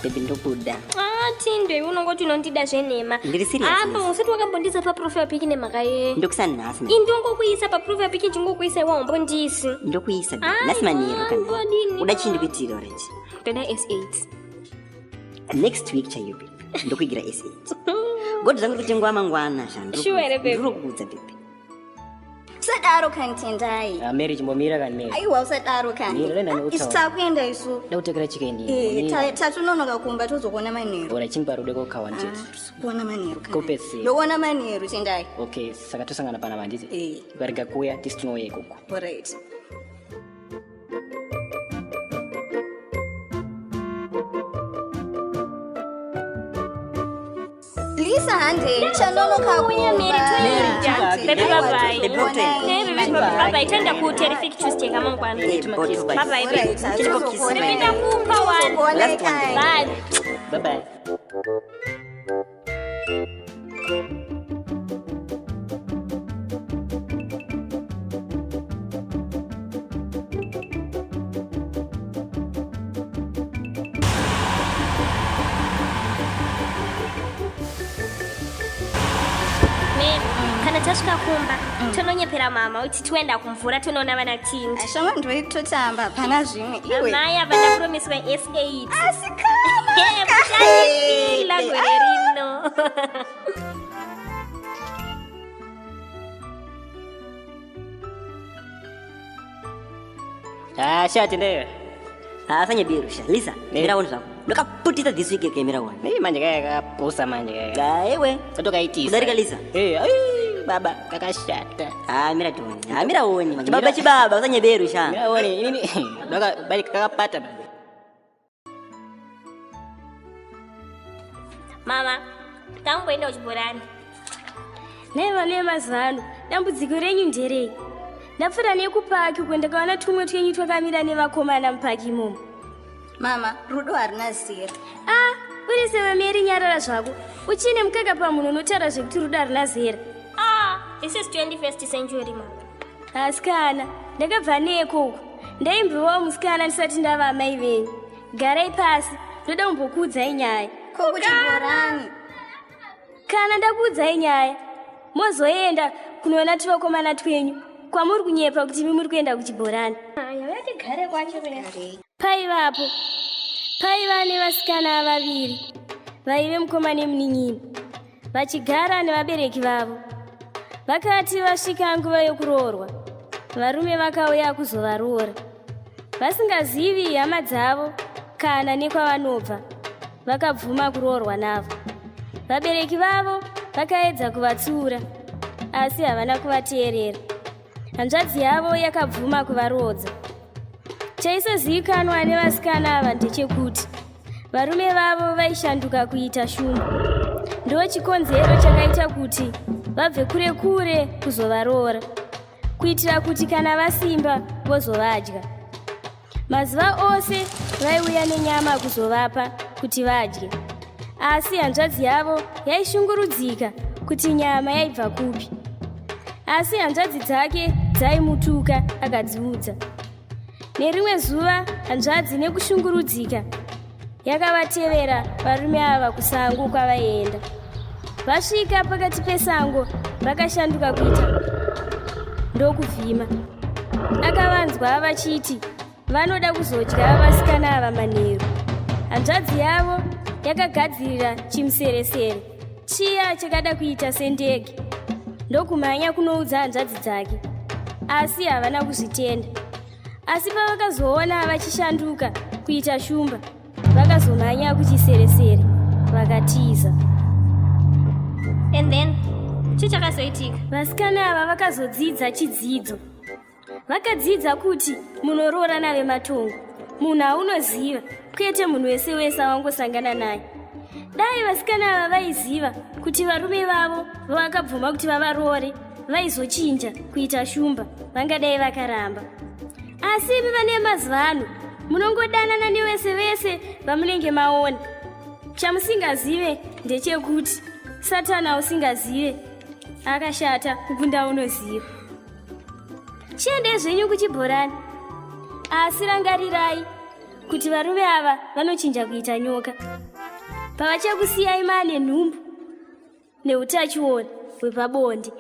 Baby ndokuda. Ah, Tindo, iwe unongoti unondida zvenhema. Ndiri serious, Apa miss. usati wakambondiisa paprofile pic nemhaka ye. Ndokuisa nhasi. Ini ndongokuisa paprofile pic ndingokuisa iwe haumbondiisi. Ndokuisa baby. Aiwa, Nhasi manheru kana. ndodini? Uda chii ndikuitire already. Ndoda S8. Next week chaiyo baby. Ndokuigira S8. God zvangu kutengwa mangwana sha. Sure here, baby? Ndinokuudza baby. Usadaro kani Tendai. Ah, Mary chimbomira kani Mary. Aiwa usadaro kani. Mira, renda Isu nekutaura. takuenda isu. Ndakutekera chicken Eh, ini. tatononoka kumba tozokuona manheru. Ora chimpa rude kokawa nditi. Kuona manheru kani. Kopesi. Ndokuona manheru Tendai. Okay, saka tosangana pana handiti? Eh. Ukarega kuuya tisi tinouya ikoko. Alright. Lisa hande chanonoka Uya Mary, kumba. toenda. Baby, bye bye. Baby, toenda. Baby, baby, bye bye. Toenda kuTerrific Tuesday kamangwana. Eh, bye bye. Bye bye, baby. Alright, Chimbokiss. Baby, ndakupa one. Last one, baby. Bye. Bye bye. Mary, kana tasvika kumba tononyepera mama kuti toenda kumvura tonoona vana Tindi. Ashama ndoitotamba hapana zvimwe. Iwe. Amai apa ndakuromiswa S8. Asikana. Eh, muchandifila gore rino. Ah, sha Tendai. Ah, sanyebiru sha. Lisa, mira one zvako. Ndakaputisa this week yake mira one. Nei manje kaya kapusa manje kaya. Ah, ewe. Katokaitisa. Kudarika Lisa. Eh, ai, baba kakashata. Ah, mira tione. Ah, mira one. Chibaba chibaba usanyeberu sha. Mira one inini. Ndaka bali kakapata baba. Mama, tamboenda kuchibhorani. Nhai vana vemazuva ano, dambudziko renyu nderei? Ndapfuura nekupaki uko ndakaona tumwe twenyu twakamira nevakomana mupaki imomo. Mama, rudo haruna zera. Ah, uri sewe Mary nyarara zvako. Uchine mukaka pamunhu unotaura zvekuti rudo haruna zera. Ah, this is 21st century, mama. Asikana, ndakabva neko uko. Ndaimbovawo musikana ndisati ndava amai venyu. Garai pasi, ndoda kumbokuudzai nyaya. Ko kuchibhorani. Kana ndakuudzai nyaya, mozoenda kunoona tuvakomana twenyu kwamuri kunyepa kuti imi muri kuenda kuchibhorani. Tigare kwacho kune. Paivapo, paiva nevasikana vaviri vaive mukoma nemunin'ina vachigara nevabereki vavo. Vakati vasvika nguva yokuroorwa, varume vakauya kuzovaroora. Vasingazivi hama dzavo kana nekwavanobva, vakabvuma kuroorwa navo. Vabereki vavo vakaedza kuvatsiura, asi havana kuvateerera. Hanzvadzi yavo yakabvuma kuvaroodza. Chaisazivikanwa nevasikana ava ndechekuti varume vavo vaishanduka kuita shumba. Ndo chikonzero chakaita kuti vabve kure kure kuzovaroora, kuitira kuti kana vasimba vozovadya. Mazuva ose vaiuya nenyama kuzovapa kuti vadye, asi hanzvadzi yavo yaishungurudzika kuti nyama yaibva kupi. Asi hanzvadzi dzake dzaimutuka akadziudza. Nerimwe zuva hanzvadzi nekushungurudzika yakavatevera varume ava kusango kwavaienda. Vasvika pakati pesango vakashanduka kuita ndokuvhima. Akavanzwa vachiti vanoda kuzodya vasikana ava manheru. Hanzvadzi yavo yakagadzirira chimuseresere chiya chakada kuita sendege ndokumhanya kunoudza hanzvadzi dzake, asi havana kuzvitenda. Asi pavakazoona vachishanduka kuita shumba, vakazomhanya kuchiseresere vakatiza. And then, chii chakazoitika? Vasikana ava vakazodzidza chidzidzo. Vakadzidza kuti munoroorana vematongo, munhu aunoziva, kwete munhu wese wese awangosangana naye. Dai vasikana ava vaiziva kuti varume vavo vavakabvuma kuti vavaroore vaizochinja kuita shumba, vangadai vakaramba. Asi imi vane mazuva ano munongodanana nevese vese vamunenge maona. Chamusingazive ndechekuti Satani usingazive akashata kukunda unoziva. Chiendei zvenyu kuchibhorani, asi rangarirai. kuti varume ava vanochinja kuita nyoka pavachakusiyai maane nhumbu neutachiona hwepabonde.